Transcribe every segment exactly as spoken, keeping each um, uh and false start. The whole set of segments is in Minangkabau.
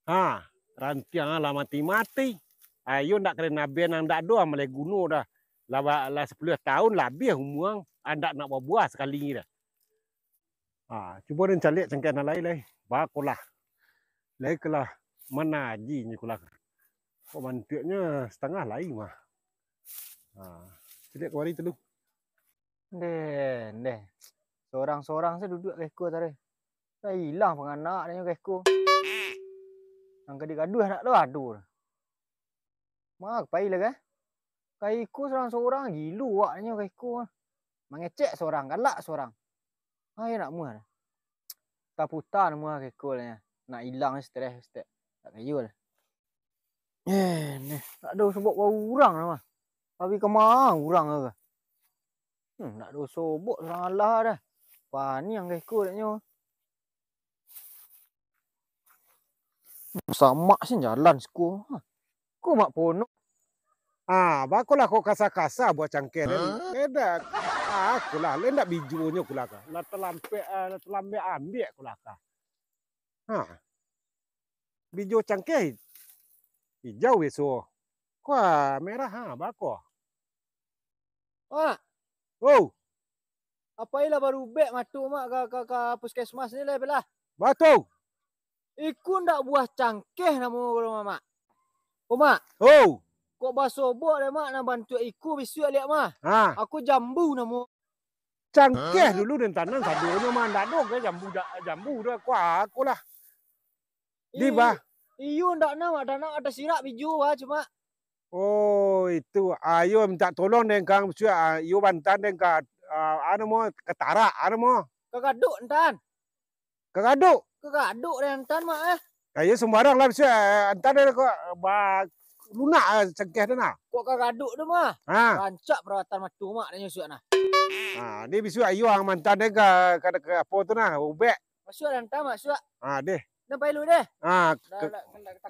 Ha, rantiang lah mati-mati. Ayo ndak kena nabian nan ndak ado, amalai guno dah. Lah, ba-, lah sapuluah tahun labiah umua, andak nak babuah sakali dah. Ha, cubo den caliak cangkeh nan lai lai. Bakolah. Lai kelah manaji nyo kolah. Kok mantuaknyo satangah lai mah. Ha, caliak kamari tu lu. Ndeh, ndeh. Sorang-sorang se duduak keko tadi. Lah ilang panganak nyo keko. Nan ka digaduah nak tu ado. Ma ka pai lah kah? Ka iko sorang-sorang, gilo awaknyo ka iko. Mangecek sorang, galak sorang. Ai nak muah. Taputa nak muah ka iko lah nyo. Nak ilang stres stek. Tak kayo lah. Eh, neh, tak ado sobok urang lah mah. Tapi kama urang tu? Hmm, tak ado sobok sorang alah dah. Paniang ka iko dak nyo. Samak sen jalan siko. Ko mak ponok. Ah, bakolah kok kasa-kasa buah cangkeh tadi. Huh? Ledak. Ah, akulah, lendak bijonyo kulah ka. Lah talampek, ah, lah talambek ambiak kulah ka. Ha. Bijo cangkeh ijau biaso. Ko merah, ha, bako. Mak. Oh. Apai lah barubek mato, Mak, ka, ka, ka puskesmas ni lah, belah. Batul. Iko ndak buah cangkeh namo ko, Mak. Oh, Mak. Oh. Kok basobok deh, Mak, nan bantuak iko bisuak liak mah. Ha. Aku jambu namo. Cangkeh dulu den tanam sadonyo mah, ndak ado ka jambu, dak jambu dah, ko, ko lah. Di, bah. Iyo, ndak nak, ndak nak, ada sirak bijo, bah, cuma. Oh, itu. Ayo minta tolong den ka, maksud, ah, iyo bantan den ka, ah, anu mo, ka tarak, anu mo. Ka gadok, Ntan. Ka gadok? Ka gadok den, Ntan, Mak, eh. Ayo sembarang lah, maksud, ah, antan den ko, ba, lunak, ah, cangkeh tu nah. Kok ka gadok tu, mah? Ha. Rancak parawatan mato, Mak, den nyusuak nah. Ha, ni bisuak ayo ang mantan den ka, ka, ka apo tu nah, ubek. Masuak lah, Ntan, masuak. Ah, deh. Nan pai lu deh. Ah,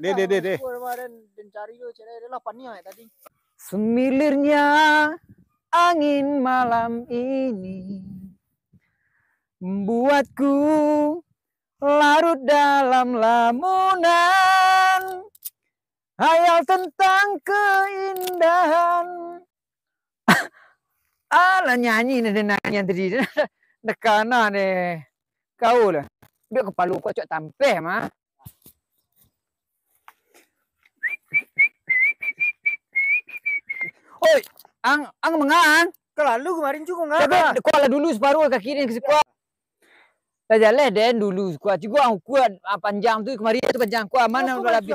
deh, deh, deh, deh. Aku kemarin den cari lu, cari dia lah, paniang tadi. Semilirnya angin malam ini membuatku larut dalam lamunan. Hayal tentang keindahan. Alah, nyanyi nah, dia nyanyian tadi. Dah kana deh. Kau lah. Duit kepala kau cok tampeh mah. Oi, ang, ang mangang. Kalalu kemarin cukup ngah. Tapi kau lah dulu separuh kaki ni ke sikuat. Lah jaleh den dulu, kuat juo ang ukua, ah, panjang tu, kemari tu panjang, kuat mana lah labih.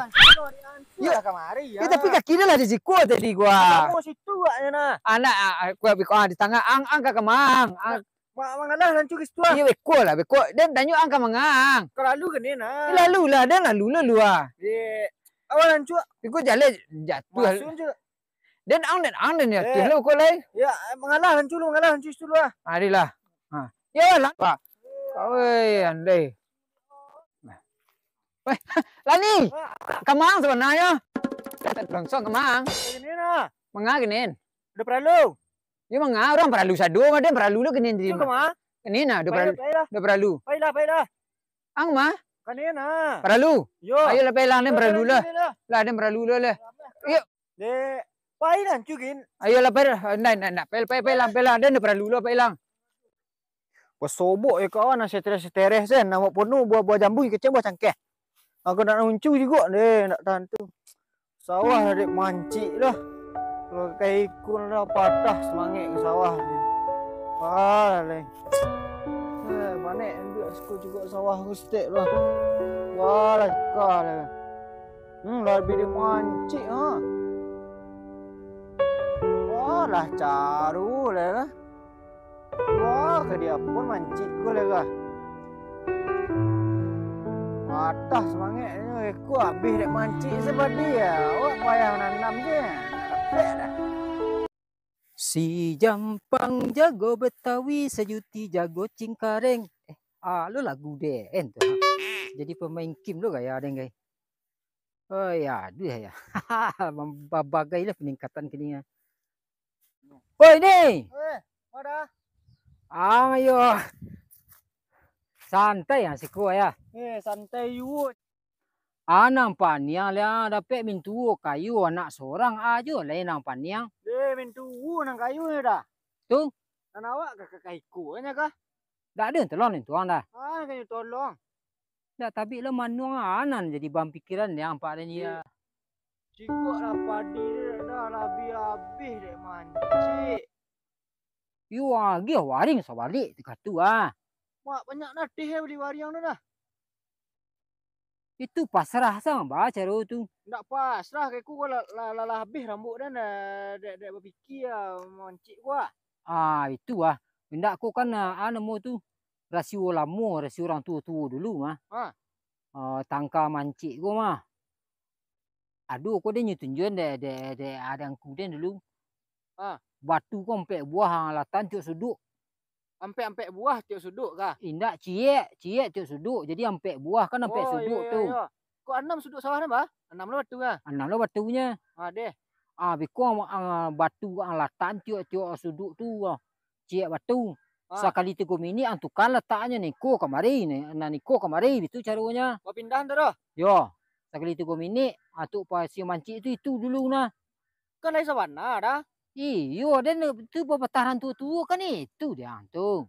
Yo, kamari, yo, tapi kaki dah lah di siko tadi, kuat. Kamu situ agaknyo nah. Anak, ah, ah, kuat, ah, di tangah, ang, ang ka kamang. Ang. Ma-, mangalah lancu ke situ, ah. Iyo, beko lah, beko. Den tanyo ang ka mangang. Kalalu kene nah. Eh, lalu lah, den lalu, lalu ah. Ye. Awak lancu. Iko jaleh jatuh. Masuk je. Den ang, den ang, den jatuh lah ukur lai. Ya, mangalah lancu lu, mangalah lancu situ lu ah. Ari lah. Ha. Ya lah, Pak. Oi, andai. Weh, Lani. Kamang sabananyo. Langsung kamang. Kene nah. Manga kene? Udah paralu. Yo manga, urang paralu sado, mah den paralu lo kene. Itu kamang. Kene nah, udah paralu. Udah paralu. Pailah, pailah. Ang mah? Kene nah. Paralu. Yo. Ayo lah, pailang, den paralu lah. Lah, den paralu lah. Yo. Dek, pai lancu gin. Ayolah, pai lah. Ndak, ndak, ndak. Pai, pai, pai lang, pai lang. Den paralu lo, pai lang. Basobok yo kawan, setereh-setereh sen. Namo pono buah-buah jambu, kecek buah cangkeh. Aku nak nuncu jugo deh, ndak tantu. Sawah lah dek mancik lah. Kalau kaikun lah patah semangat ke sawah ni. Wah, leh. Eh, panek ambil suku jugo sawah rustek lah. Wah, lah, kah lah. Hmm, lah lebih dimancik, ha. Wah, lah caru lah, lah. Wah, ka dia pun mancik ko lah, kah. Patah semangatnyo, eh, ko habis dek mancik sabadi ya. Awak payah nanam je. Dapek dah. Si Jampang jago Betawi, Sajuti jago Cingkareng. Eh, alo lagu den tu, ha. Jadi pemain kim lo gaya den, gai. Oh ya, aduh ya. Babagailah peningkatan kini ya. Oi, ni. Eh, ma dah? Ang ayo. Santai ya siko ya. Eh, santai yu. Ah, nan paniang lah, dapek mintuo kayo anak sorang ajo lai nan paniang. Deh, mintuo nan kayo nyo dah. Tu? Nan awak ka, ka, ka iko nyo kah? Dak ado tolong nih tuang dah. Ah, kayo tolong. Dak tabik lah manuang ah, nan jadi bahan pikiran dek ampak den ya. Cigok lah padi dah lah abih-abih dek mancik. Yo agiah waring sabalik tu katu ah. Mak banyak natih ya beli waring tu dah. Itu pasrah sang ba caro tu. Ndak pasrah ke ku lah, lah, lah, lah habih rambut dan dah, dek, dek bapikia mancik ku ah. Ah, itu ah. Indak ko kan ah, ah, namo tu rasio lamo, rasio urang tuo-tuo dulu mah. Ha. Ah, tangka mancik ko mah. Ado ko den nyo tunjuan dek, dek, dek adangku den dulu. Ha. Batu ko ampek buah alatan tiok suduk. Ampek-ampek buah tiok suduk kah? Indak, ciek, ciek tiok suduk. Jadi ampek buah kan ampek suduk tu. Oh, iyo, iyo. Kok anam suduk sawah nan, bah? Anam lo batu kah? Anam lo batunyo. Ah, deh. Ah, biko, ah, batu alatan tiok-tiok suduk tu, ah, ciek batu. Ah. Sakali tigo minik, ah, tukan lataknyo niko kamari, ni, nah, niko kamari, bitu caronyo. Bapindah tu doh? Yo. Sakali tigo minik, ah, tu pa si mancik tu itu dulu nah. Kan lai sabana dah. Iyo, den tu bapatahan tuo-tuo kan itu diang tu.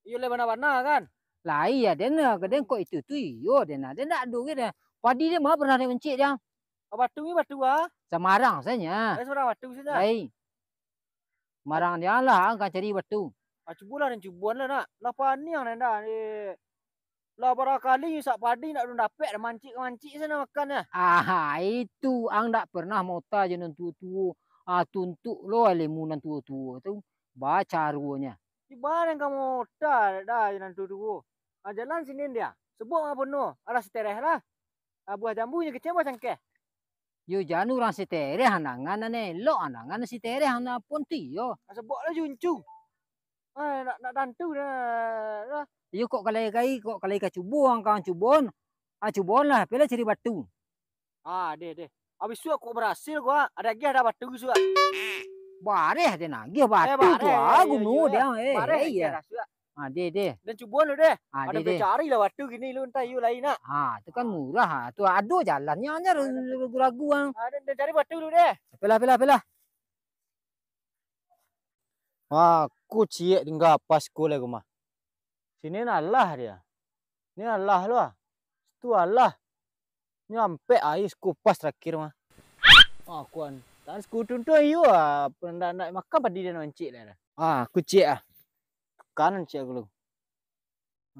Iyo lai bana-bana kan? Lai ya den, den kok itu tu iyo den, den dak ado ge den. Padi den mah pernah den mancik diang. Ah, batu ni batu ah. Samarang saja. Lai samarang batu saja. Lai. Marang diang lah, ang ka cari batu. Ah, cubolah den cuboan lah nak. Lah paniang den dah. Eh. Lah bara kali ngisak padi ndak dapek, mancik-mancik sana makan nah. Ah, itu ang ndak pernah mauta jo nan tuo-tuo. Ah, tuntuk lo ilmu nan tuo-tuo tu. Ba caronyo. Di mana ka mauta dah jo nan tuo-tuo? Ah, jalan sini dia. Sebut apo no? Alah sitereh lah. Ah, buah jambu nyo kecek buah cangkeh. Yo jan urang sitereh andangan nan elok, andangan sitereh nan pun ti yo. Ah, sebut lah juncu. Ah, nak, nak tantu dah, dah. Iyo kok kalai kai, kok kalai ka cubo, ang ka cuboan. Ah, cuboan lah, pailah cari batu. Ah, deh, deh. Abih suak kok barasil kok, ah. Ado agiah dah batu suak. Bareh den agiah batu tu, ah, guno deh, eh, bareh agiah dah suak. Ah, deh, deh. Den cuboan lu deh. Ah, deh, deh. Ado cari lah batu kini lu, antah iyo lain nak. Ah, tu kan murah, ah. Tu ado jalannyo, jan ragu-ragu, ang. Ah, den, den cari batu lu deh. Pailah, pailah, pailah. Wah, ko ciek tingga pas ko lai ko mah. Sini nan alah dia. Ni alah lu ah. Situ alah. Ni ampek ai siko pas terakhir mah. Ah, kuan. Tan siko tuntu iyo ah. Ndak, ndak makan padi dan mancik lah. Ah, ko ciek ah. Kanan ciek aku lu.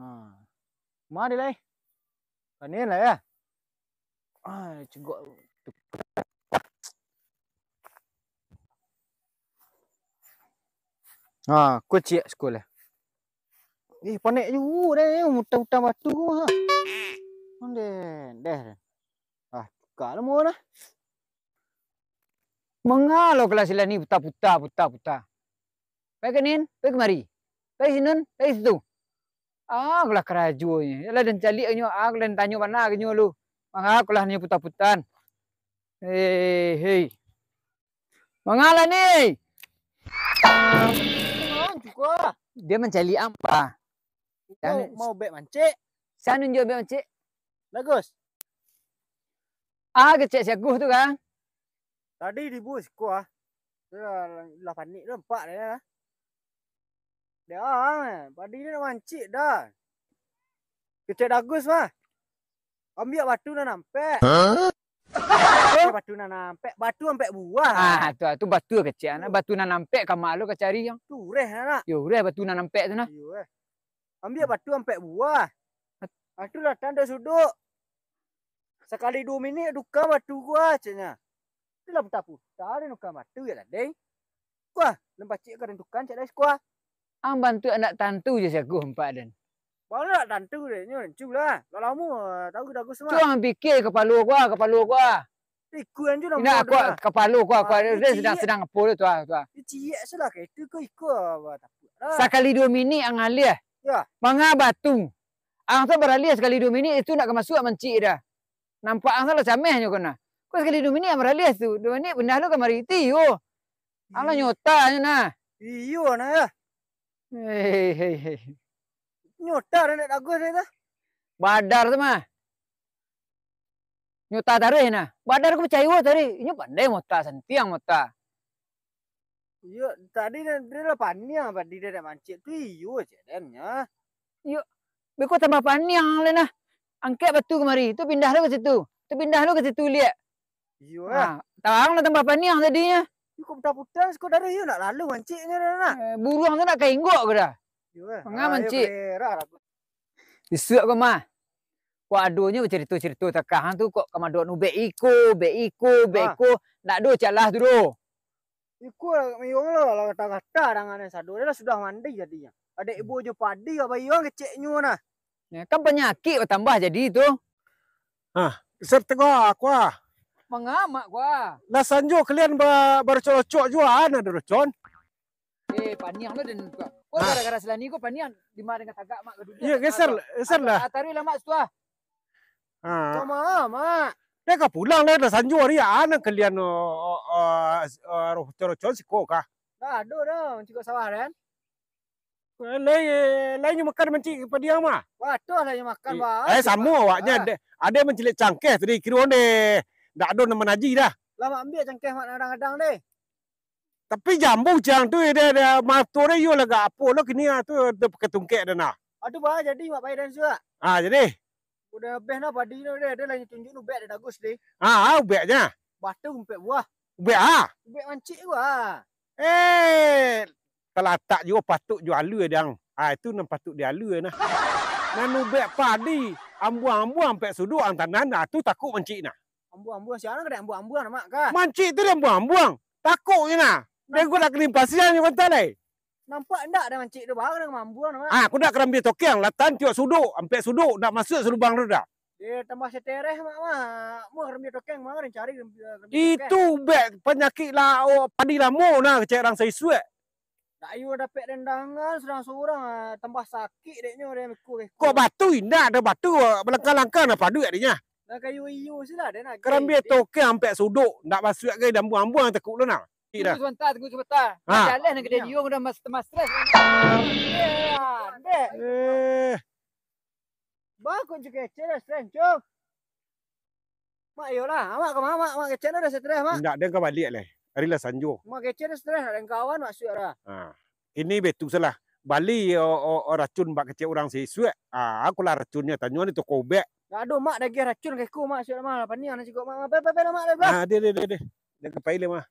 Ah. Ma dia lai? Panen lah ya. Ah, cegok. Ah, ko ciek siko lai. Eh, panek juo deh, muta-muta batu ko, ha. Ondeh, deh. Ah, tuka lah mau lah. Manga lo kelas sila ni puta-puta, puta-puta. Pai ka nin, pai kamari. Pai sinun, pai situ. Ah, alah karajonyo. Yalah, den caliak nyo, ah, den tanyo bana ka nyo lu. Manga ko lah nyo puta-putan. Hei, hei. Manga lah ni? Manga juo. Dia mancaliak ang, Pak. Kau mau bek mancik? Sia nunjuak bek mancik? Bagus. Ah, kecek si Agus tu kan? Tadi di bus ko ah. Lah, lah panik tu nampak dia lah. Dia ang, eh, padi dia nak mancik dah. Kecek Dagus mah. Ambiak batu nan ampek. Hah? Ambiak batu nan ampek. Batu ampek buah. Ah, tu, tu batu kecek anak. Batu nan ampek ka mak lu ka cari yang. Tu ureh anak. Yo, ureh batu nan ampek tu nah. Iyo, eh. Ambiak batu ampek buah. Batu datang dari suduk. Sakali duo minik duka batu ko ah, ceknya. Tu lah puta-puta dia nukang batu ya lah, deh. Kuah, lem pacik ka den tukang cak dai sikuah. Ang bantuak ndak tantu jo si Agus ampak den. Baru ndak tantu deh, nyo rencu lah. Lah lamo, ah, tahu Dagus mah. Tu ang pikia kapalo ko ah, kapalo ko ah. Ikua anju namo. Indak, ko ah, kapalo ko ah, ko ah, dia sedang, sedang apo tu ah, tu ah. Dia ciek salah ka itu ko iko, ah, tapuak lah. Sakali duo minik ang alih. Ya. Manga batu. Ang tu baralih sakali duo minik, itu ndak ka masuak mancik dah. Nampak ang salah cameh nyo ko nah. Ko sakali duo minik ang baralih tu, duo minik pindah lu kamari ti yo. Alah nyota nyo nah. Iyo nah ya. Hei, hei, hei. Nyota dah nak Dagus dah tu. Badar tu mah. Nyo ta taruih nah. Badar ko picayo tadi. Inyo pandai mota, santiang mota. Iyo, tadi dia, dia lah paniang padi dia nak mancik tu, iyo cek den nyo. Iyo, beko tambah paniang lai nah. Angkek batu kamari, tu pindah lo ka situ. Tu pindah lo ka situ liak. Iyo lah. Ha, tarang lah tambah paniang tadinyo. Iko puta-puta siko dareh iyo nak lalu manciknyo dah nah. Eh, buruang tu nak ka inggok ko dah. Iyo lah. Manga mancik. Isuak ko mah. Kok adonyo bacarito-carito takah tu kok ka madok nu bek iko, bek iko, bek iko. Ndak ado cak lah tu doh. Iko lah, iyo lah, lah gata-gata dangan sado. Dia lah sudah mandi jadinyo. Adek ibo jo padi ka bayuang keceknyo nah. Ya, kan panyakik batambah jadi tu. Hah, geser tengok aku ah. Mangamak gua. Lah sanjo kalian ba-, barocok-rocok jua, ana dorocon. Eh, paniang lo den tu. Kok gara-gara selani kok paniang di ma dengan tagak mak gaduh. Iya, geser, geser lah. Taruih lah mak situ ah. Ha. Sama, mak. Dia ka pulang lah, dah sanjo hari, ah, nan kalian, oh, oh, oh, oh, rocon-rocon siko kah? Dah ado dah, mancik sawah kan? Eh, lai, lai nyo makan mancik padiang mah. Wah, tu lah nyo makan, bah. Eh, samo awaknyo, ade, ade mancilek cangkeh tadi, kiro deh. Ndak ado nan manaji dah. Lah, mak ambiak cangkeh mak kadang-kadang deh. Tapi jambu cang tu, dia, dia, mato dia, iyo lah gak apo lo kini ah, tu, tu pakai tungkek dah nah. Aduh, bah, jadi mak pai dan suak. Ah, jadi? Udah abih nah padi tu, dia, dia lah tunjuk nu bek dia bagus deh. Ah, ah, ubeknya. Batu umpek buah. Ubek ah? Ubek mancik gua. Eh, talatak juo patuk jo alua, Dang. Ah, itu nan patuk dialua nah. Nan ubek padi, ambuang-ambuang ampek suduk ang tanan, ah, tu takuk mancik nah. Ambuang-ambuang, sia nan kadek ambuang-ambuang, Mak, kah? Mancik tu di ambuang-ambuang. Takuk je nah. Dengku nak kelimpasian je mantah lai. Nampak ndak dah mancik tu, baru nak mambuang, Mak? Ah, aku nak karambia tokeng, latan tiok suduk, ampek suduk, nak masuk salubang tu dah. Dia tambah setereh, Mak, Mak. Mau karambia tokeng, Mak, dia cari karambia, karambia tokeng. Itu bek panyakik lah, oh, padi lamo nah, kecek urang saisuak. Dak iyo dapek dendangan surang-surang, ah, tambah sakik deknyo deh, miku, miku. Kok batu indak ado batu, balangkah-langkah nah paduak dek nyo. Nah, kayu iyo sila deh nah. Karambia tokeng ampek suduk, ndak masuak gai dambuang-ambuang takuk lo nah. Tunggu sabanta, tunggu sabanta. Ha. Jaleh nan gadang iyo udah mas, mas stres. Eh, dek. Eh. Bah, kok jo kecek lah stres, Cong. Mak, iyolah, Mak ka ma, Mak, Mak kecek lah dah stres, Mak. Indak, den ka baliak lai. Ari lah sanjo. Mak kecek dah stres, nak den kawan, Mak, suak lah. Ha. Kini betu salah. Bali, o, o, o, racun bak kecek urang saisuak. Ah, aku lah racunnyo, tanyo di toko ubek. Dak ado, Mak, dagiah racun ka iko, Mak, suak lah, Mak, lah paniang nak ciko, Mak, Mak, pai, pai, pai lah, Mak, lah, Mak. Ah, deh, deh, deh, deh. Den ka pai lai, Mak.